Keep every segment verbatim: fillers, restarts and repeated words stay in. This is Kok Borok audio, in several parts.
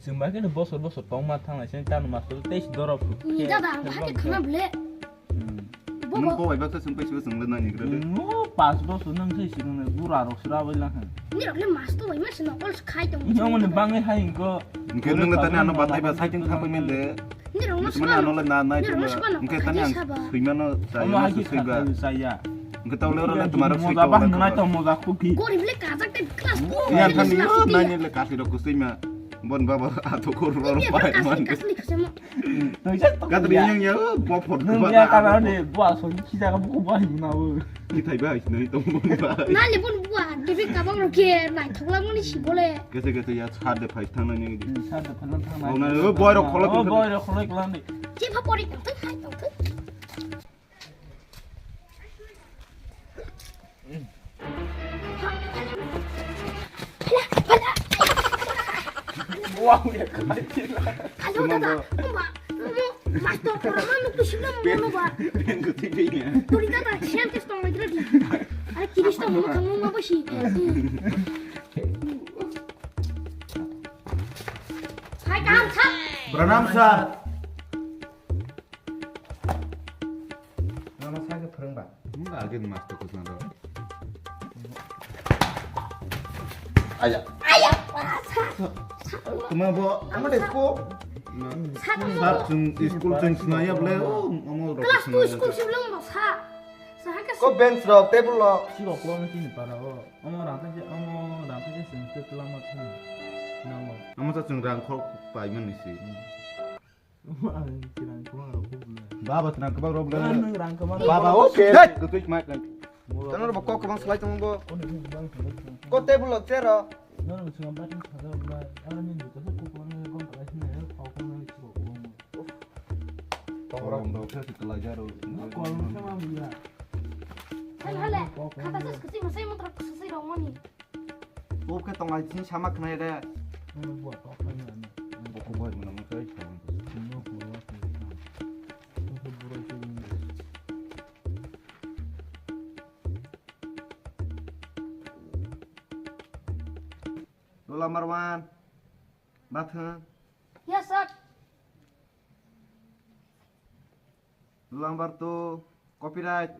Chwng bai khe bosor bosor tongma thanglai se tamo master tei dorop. Ni dada, ang bahai khe thangna bwle. Hmm. Bo Nung bo. Ko bai baksa chwng paisa chwng le nani gra de. Nung pas bosor nang se sirung le bura rok sira bai lang han. Ni rok le master bai ma se nokol khai tong. Ni omo ni bangai hai ko. Hingke nung le tani ano batai ba saiting thang pai mende. Ni rok no Mane ano le na nai ni rok no ba. Sibano Hingke khai tani ang saba. Suimano Omo chayano hai se ke suiba. Kha saya. Hingke tau le ro le tumaro Moja suito bah le nai khaba. To moja kuki. Gorib le kajak te class four Iya le thani class yo three. Nai le kasi rok kusui ma. Bon baba ato kor ro Iya, pai kasli, man. Kasli, kasli mo. Gatri yang ya bo phot Nung ba. Ya kana ne bo aso ki jaga buku ba hin na bo. Ki thai ba hin nai tong bon ba. Na le bon bua, dibi kabang ro ke nai thokla mo ni si bole. Kese kese ya sar de phai thang nai ni. Sar de phai thang nai. Ona o boy ro kholo. O boy ro kholo klan ni. Che pha pori tong thai thai tong thai. Wow, ya, kemana? Halo, dada. Omo, omo, mas to, orang mana tu sih belum mau, Pak? Yang ketiga ya. Turi, dada, siang ke setengah itu lagi. Ada kiri setengah mau kamu ngapa sih? Hai, kamu, Pak. Pranam, sir. Nono sake phwrwng ba? Wngkha agini master kwchang rok. Aya. Aya. Tuma bo, amo de ko. Sir, chwng school chwng sinaya bole, o, amo rok Class two sinaya. School si belong ba, sir. Sir, ha ka Ko bench rok, table rok. Si rok lo ni para o. Amo rang ta je, amo rang ta je sing te tlang ma thang. Namo. Amo sa chwng rang khol pai man ni si. Hmm. Ang tirang kwbang rok kuk le. Baba tirang kwbang rok le. Ang nang rang kwbang. Baba, okay. Hey, kutui mai kan. Mura. Tano bo kok kwbang salai tong bo. Ko ni kwbang salai tong. Ko table lo chair ro. No no chuma bating saja lai. Ang ni ni ko ko ko ni ko ko ni ko ko ni ko ko. Tong rok do khe se tla jaro. No ko sama buya. Hal hal. Khata sas kusi masai motor kusi rok mani. Bo khe tong lai sini sama khnai de. Nang buat apa ni ane? Bo khe bai mano mo sai sama. Nang buat apa ni? Nang buat apa ni? Roll number one. Bathang. Yes, sir. Roll number two. Copyright.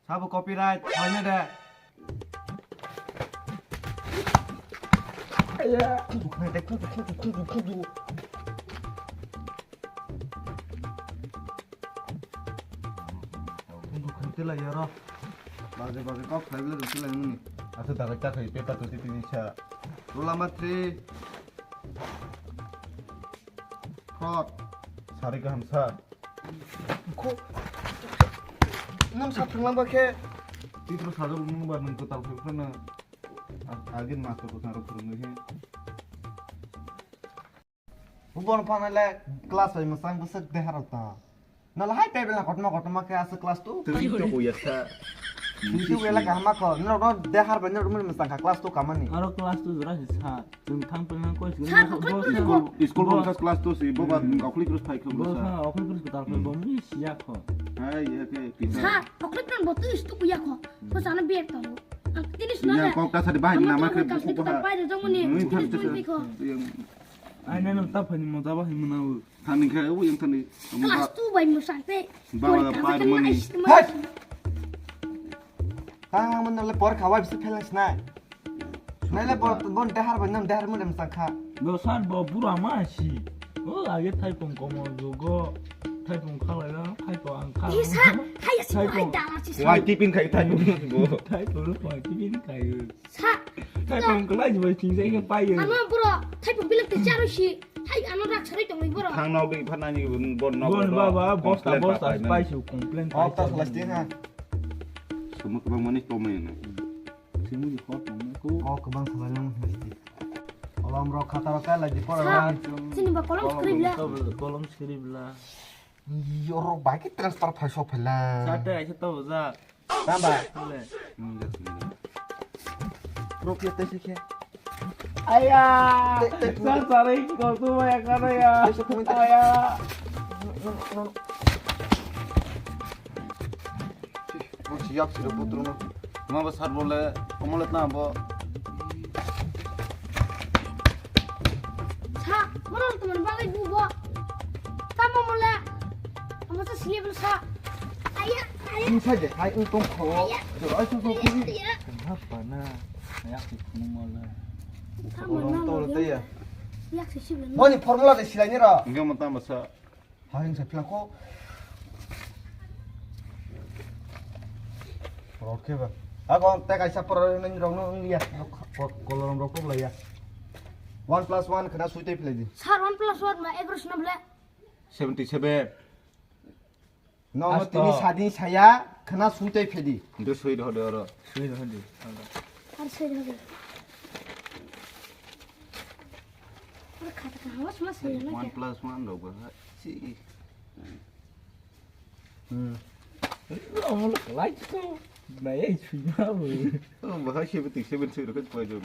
Sabo copyright, hoine de. Aya. Dukne de, kudu, kudu, kudu, kudu. Kudu khante la yaro. Baje, baje, kok khai bile khante la muni. Asa daga ta khai, pepa to tini cha. Roll number three. Fraud. Sari kaham sa. Ko. Nang sa thanglang ba khe. Titro sajak nung ba nung kwtal phai phano. Agin master ko saro phurung he. Bubon phano le class bai masang bwswk dehar ta. Nala hai table na kotorma kotorma khe aswk class two. Twi to ko yasa. Twi to wela kaham ko. Nrok no dehar bai nrok mun masang kha class two kamani. Aro class two jora si sa. Chwng thang phaina koi Sir, bo, okhui bo, phuru bo, siko. School bo, bo sa class two si, bo ba, hmm, okhui phuru phai kho bo bo sa. Sa okhui phuru kwtal phai bo mi siya kho. Hai, ya khe, kisa. Sir, okhui phuru bo tu istu kuya kho. Bo sana biar tong. Ang tini suna. Ya, kok ta sadi bahai na ma khe bo ko ba. Pai de jong ni. Hmm, tini thang suna kisa. Pai kho. Yang. Ai, nai, nang ta phani mo ta bahai mo na u. Thani khe u yang thani. Class two bai mo sa te. Ba, ba, pa mo ni. Hai. Tang lang man le por kha wai bisi phelang sinai. Nai le bor bon dehar bai nam dehar mudem sakha. Bo sar bo bura ma si. O age thaipung komo jugo. Thaipung khalai na thaipung ang kha. Isa, hai si hai dala si. Wai tipin khai thaipung bo. Thaipung wai tipin khai. Sa. Thaipung khalai bai thing jai pai. Ano bro, thaipung bilak te charo si. Hai ano rak sarai tong bro. Thang nok dei phanani bon nok. Bon baba bosta bosta pai su complain. Bosta plastic ha. Semua kebang manis tomai na. Simi di hot nang ko. Kok kwbang salai nang mesti. Kolom rok khata rok kai lai di pora. Sini ba kolom script la. Kolom script la. Yo rok bai ke transfer phai sok phai la. Sate aise to ja. Tamba. Bole. Hmm, ya sini. Rok ya te sikhe. Aya. Te, te, te. Sa sare ko tu ya kana ya. Te sa kumi te. Aya. Bo si yak siro putro no. Ma ba sar bole, omolet na bo. Tha, mono tumani bagwi bubo. Tamo mole. Amo sa sini bulu sa. Aya, aya. Ini saja, hai ung tong kho. Aya. Jor ai tong kho. Aya, aya. Kenapa na? Yak si kunu mole. Tamo na. Tol te ya. Yak si sibin. Moni formula de silai ni ro. Enggak mau tambah sa. Hai ung sa plang kho. Rok khe ba. Ago te kaisa pora nang rok no ya. Kolorom rok kok la ya. One plus one khana sui tei phlai di. Sir, one plus one ma egaroh swnam le. Seventy seven. No, no, tini sadi saya khana sui tei phlai di. Ndu sui rw de oro. Sui rw di. Ar sui rw di. Ar khata ka hawas mas sui rw na. One plus one rok ba. Si. Hmm. Omo lo kalai to. Nai ai sui ma bo. Oh, bahai seventy seven sui rok pai jom.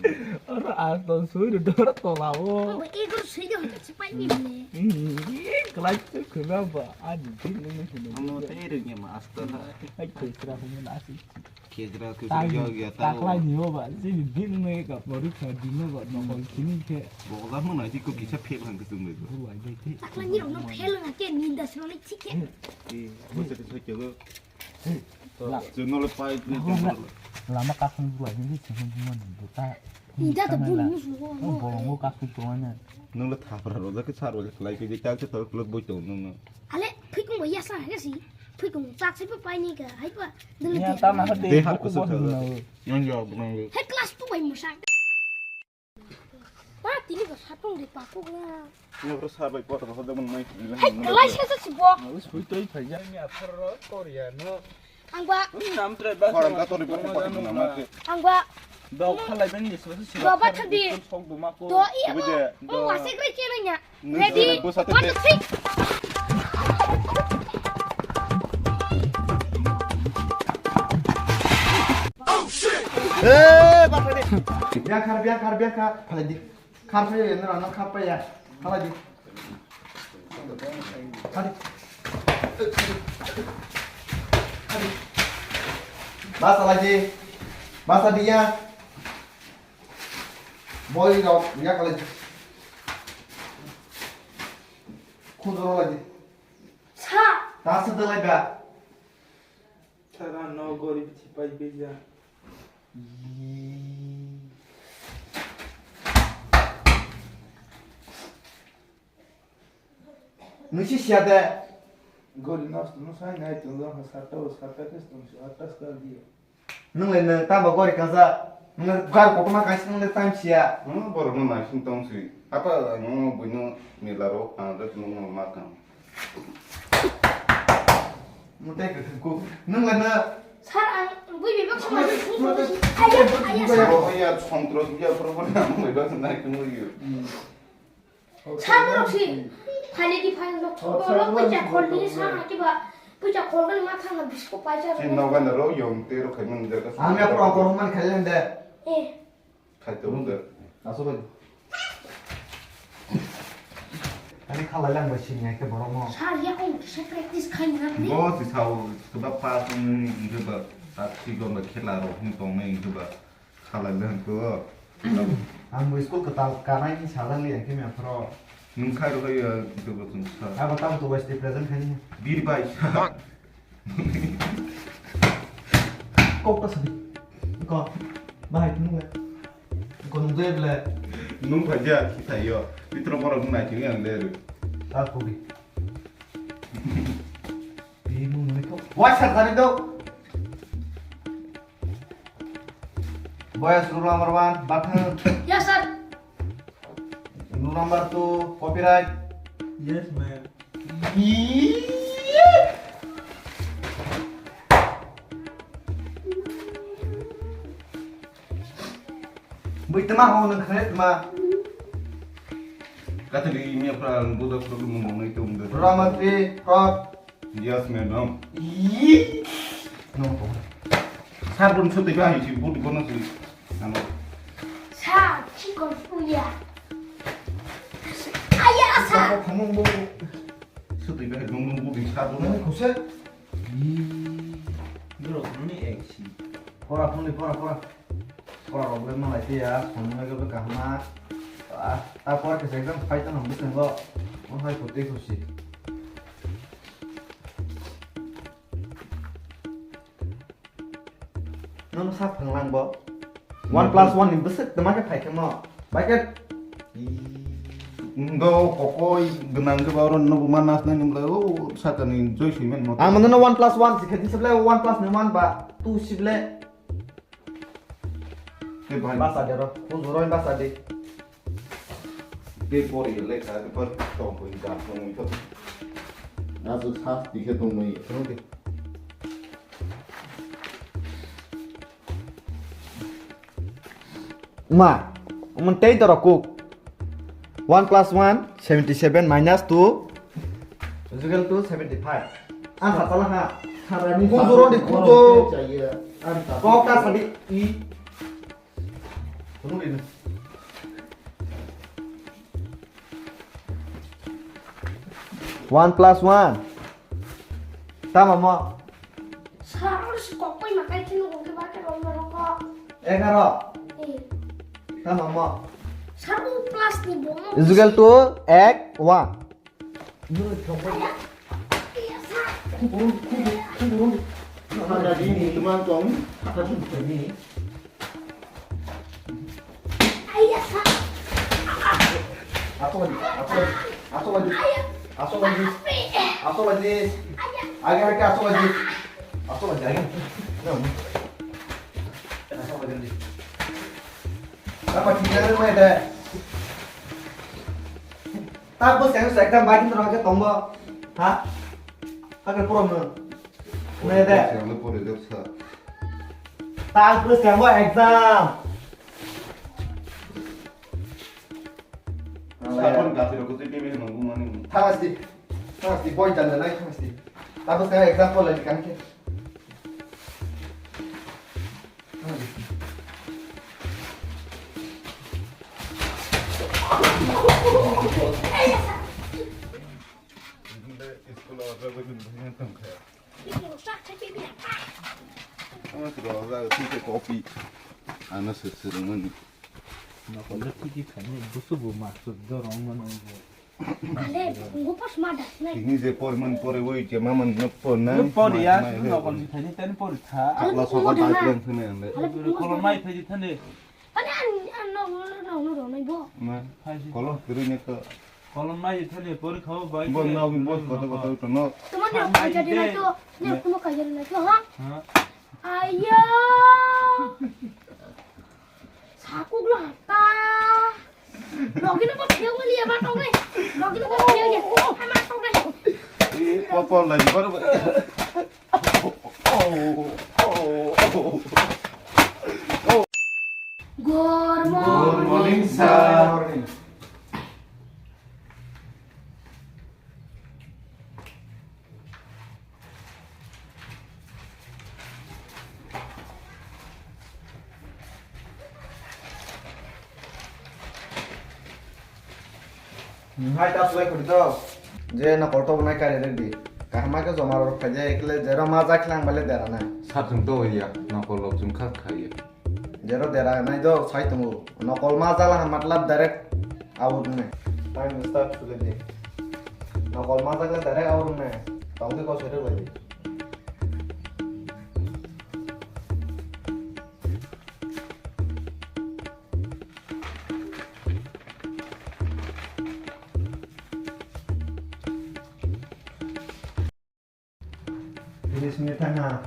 Oro as to sui rw dor to la o. Omo egaroh sui de hote sipai ni ne. Hmm, kalai to khuna ba. Ani din ne khuna. Omo te rw ne ma as to ha. Ai to sra khuna asi. Khejra khejra yo ya ta. Taklai ni o ba, je ni din me ka pori kha din no ba no kol kini khe. Bo ga mo na ji ko kisa phel hang ke tung le. Bu ai dai te. Taklai ni rok no phel na ke ninda sro ni thik khe. Eh, bo se ke so ke go. La. Je no le pai ni. Lama ka khang bu ai ni se khang bu man bu ta. Ninda to bu ni su go. Bo ngo ka su to na. Nung le thapra ro ja ke sar ro ja khlai ke je ta ke to klok boi to nung no. Ale, phikung bo yasa ha si. Phikung chak se pa pai ni ka, hai pa. Dulu ya, di. Tama ha de, de ha ko kusa bo tha. Yang ya, benang le. Hai class two bai musa. Pa, tini ko satong di pa ko na. Ni bro sa bai por ko da man mai. Hai, kalai sa sa si bo. Us hui toi phai ya. Ni aphar ro Korea no. Ang ba. Ui, nam trai ba. Khorang ka tori por ko pa na ma ke. Ang ba. Dok khalai ben ni so si. Do ba thadi. Sok do ma ko. Do iya. Ibu mo. De. Mo wa se kre ke na nya. Ready? One, two, three. Eh, bakar di. Biang khar, biang khar, biang khar. Khalai di. Khar phai ya, nang khar phai ya. Khalai di. Khalai. Basa lagi. Basa dia. Boi rok, ya khalai di. Khunjuro lai di. Sa. Ta se de lai ba. Sara no gori bithi pai beja. Nung si siya de. Gori nos no sai nai tu lo ha sata o sata ke tum si atas kar diyo. Nung le nung tamo gori kaza. Nung le gar kotorma kaisa nung le time siya. Hmm, borok no naising tong si. Apa ang buino mila ro ang ret nung ma kang. Mutai ka ku. Nung le na. Sir, ang bui bebak sama. Aya, aya, sir. Oh ya, kontrol dia problem bebak na kunu yu. Sa borok si, phaile di phaile nok, oh, borok sa puja borok khol ni si sa borok. Haki ba, puja khol ni ma thang na bisko paisa. Si noga na ro yong te ro khai man jaga. Ang ya pro ko man khai lende. Eh. Khai to de. Aso bai. Ani khala lang ba sini ke borok mo. Sa ya ko se practice khai na ni. Bo si sao, to ba pa ni ba, ta si go ba khela ro hin tong ni ba. Khalai le hwnkhe o. Ang bo school kwtal kanai ni salai le hwnkhe mia phoro. Nwng khai rw ya, hwnkhe bo chwng sa. Abo tamo to west present khai ni. Bir bai sa. Kok ta sadi. Ko. Bahai tunu le. Ko nung de ble. Nwng phai ja, khi thai yo. Pitro borok nwng nai chini ang le. Ta ko bi. Bi mu mu ko. Wa sa tani do. Boys, rule number one, button. Yes, sir. Rule number two, copyright. Yes, ma'am. Bui tma ho nang khre tma. Kata di mi apa budak problem mo ngai tum de. Rule number three, fraud. Yes, madam. Ih. No, no. Sir, pun sotwi ba hai si, but bono si. Ano. Sir, chikon puya. Aya, sir. Kamu, kamu, kamu. Sotwi ba hai, nung, nung, but sir, bono. Nani khose? Ih. Doro, nani ek si. Pora, phone, pora, pora. Pora rok le malai phiya, songmung le kaham ma. Ah, ta por khe exam phai tong bwskango. Mo hai putui khusi. Nung sa phanglang bo. One plus one ni bwswk tama khe phai khe mo. Bai khe. Ngo kokoi gwnang khe ba oro no ma nas nai nimlai o saka ni joy si men mo. Ang mano one plus one sikhe di sible one plus ni one ba two sible. Te bhai. Basa de ro. Ku zoro basa de. Tei pori lekha, tei pori tong pori jam tong ui to. Aswk sasti khe tong ui. Tong di. Ma, umon tei doro kuk. One plus one, seventy seven minus two is equal to seventy five. Ang sa chala ha. Sarani kung doro di kung do. Kok ta sadi i. One plus one. Tamo mo. Sir, oro si kokoi ma kai thino kok ba ke rong rong ko. Egaro. Eh. Tamo mo. Sir, o plus ni bo mo. Is equal to ek one. Aso lagi, aso lagi, aso lagi, aso lagi. Age, age, aso lagi. Aso lagi, age. Aso lagi. Apa tinggal rumah ada? Tak bos yang saya kan bagi terang ke tombol. Ha? Agak problem. Nede. Yang lu pore jok sa. Tak bos yang gua exam. Sapon gati rok kutui pebe nang gumani. Thamasti. Thamasti boy janda nai thamasti. Tak bos yang exam pore lagi kan ke. Copy. Ano sir sir ngani. Nakonda titi khaini busu bu maksud dorong mano. Ale, bungo pas ma das nai. Ini je por man pore woi je maman no por na. Pori ya, nokol ni thani tani pori tha. Ala sokol pipeline sene ande. Kolom mai phaji thani. Ani an an no no no no nai bo. Na. Phaji. Kolom kiri ne to. Kolom mai thani pori khao bai. Bo na win bo koto koto to no. Tuma ne ko jadi nai to. Ne kuma ka jadi nai to ha. Ha. Ayo. Sakuk lo hata. Logino ko pheo liya ma tong le. Logino ko pheo liya. Ama tong le. Papa lagi baru. Good morning, sir. Hai ta sulai khudi to. Je nokol to nai kari rek di. Kaham ma ke joma rok khaje ekle jero ma jak lang bale dera nai. Sar chung to ya nokol lok chung khak khai. Jero dera nai do sai tongo. Nokol ma jala ha matlab direct out ne. Time start sule de. Nokol ma jala direct out ne. Tong ke ko sere lagi. Tiris minit tanga.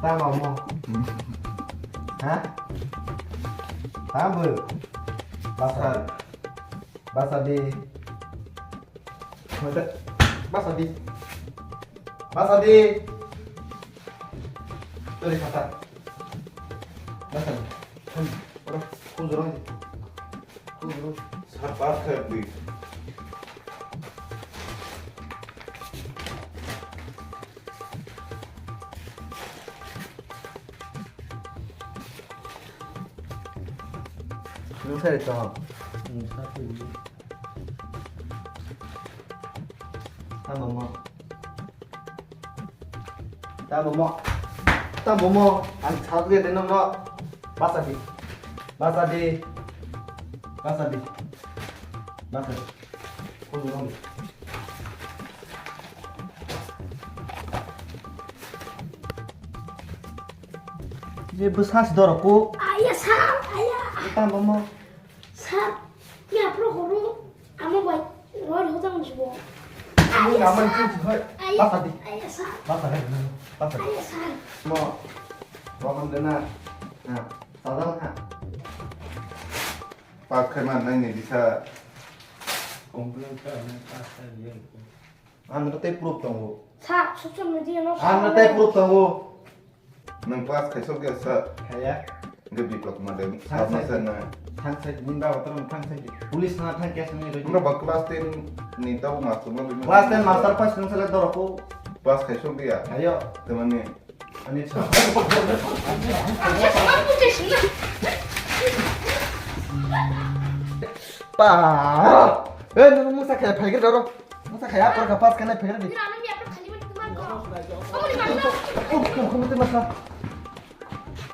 Tama mo. Ha? Tamo? Basa. Basa di. Basa di. Basa di. Tuli kata. Basa di. Oro, kujurong. Kujurong. Sabar khabi. Nwng sari tong. Nwng sari. Tamo mo. Tamo mo. Tamo mo. Ang chak de no no. Basa di. Basa di. Basa di. Basa di. Kujurong. Je bwsas dorok ko. Aya sir, aya. Tamo mo. Sir, ya pro horo. Amo bai. Rol hoda mo jibo. Aya sir. Amo ni kuchi hoi. Aya. Basa di. Aya sir. Basa di. Basa di. Aya sir. Mo. Rohon dena. Ha. Sadar ha. Pas khai man nai ni bisa. Complain kha nai pas khai ni. Ang no tei proof tongo. Sa, social media no. Ang no tei proof tongo. Nang pas khai sok ya sa. Khaya. Ge biplok ma de. Thang sa na. Thang sa ni ba watar thang sa. Police na thang case ni roi. Nang ba class ten ni tau master ma. Class ten master pas nang sala dorok ko. Pas khai sok ya. Ayo. Temani. Ani sa. Pa. Eh, nang musa khai phai ke doro. Musa khai apa ka pas kana phai ke. Kum kum kum masa.